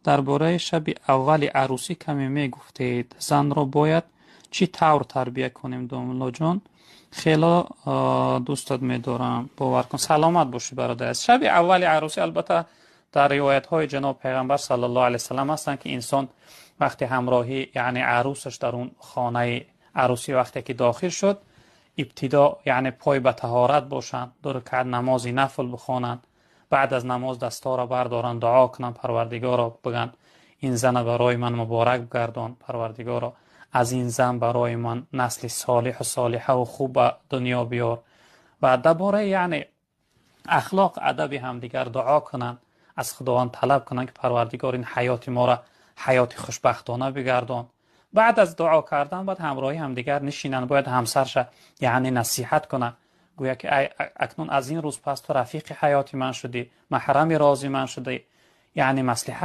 Дар бораи шаби аввали арӯсӣ каме мегуфтед. Занро бояд чӣ тавр тарбия кунем, домуллоҷон? Хело дӯстат медорам, бовар кун. Саломат бошӣ, бародар. Шаби аввали арӯсӣ, албатта, дар ривоятҳои ҷаноб Пайғамбар саллаллоҳу алайҳи васаллам ҳастанд, ки инсон вақте ҳамроҳӣ, яъне арӯсаш, дар он хонаи арӯсӣ вақте ки дохил шуд, ибтидо, яъне, пой ба таҳорат бошанд, ду ракъат намози нафл бихонанд, баъд аз намоз дастҳоро бардоранд, дуо кунанд, Парвардигоро бигӯянд: ин зана барои ман муборак бигардон, Парвардигоро, аз ин зан барои ман насли солиҳу солиҳаву хуб ба дунё биёр, ва дар бораи, яъне, ахлоқ, адаби ҳамдигар дуо кунанд, аз Худованд талаб кунанд, ки Парвардигор, ин ҳаёти моро ҳаёти хушбахтона бигардон. Баъд аз дуо кардан бояд ҳамроҳи ҳамдигар нишинанд. Бояд ҳамсарша, яъне, насиҳат кунад, гӯя ки акнун аз ин рӯз пас ту рафиқи ҳаёти ман шудӣ, маҳрами рози ман шудӣ, яъне маслиҳат.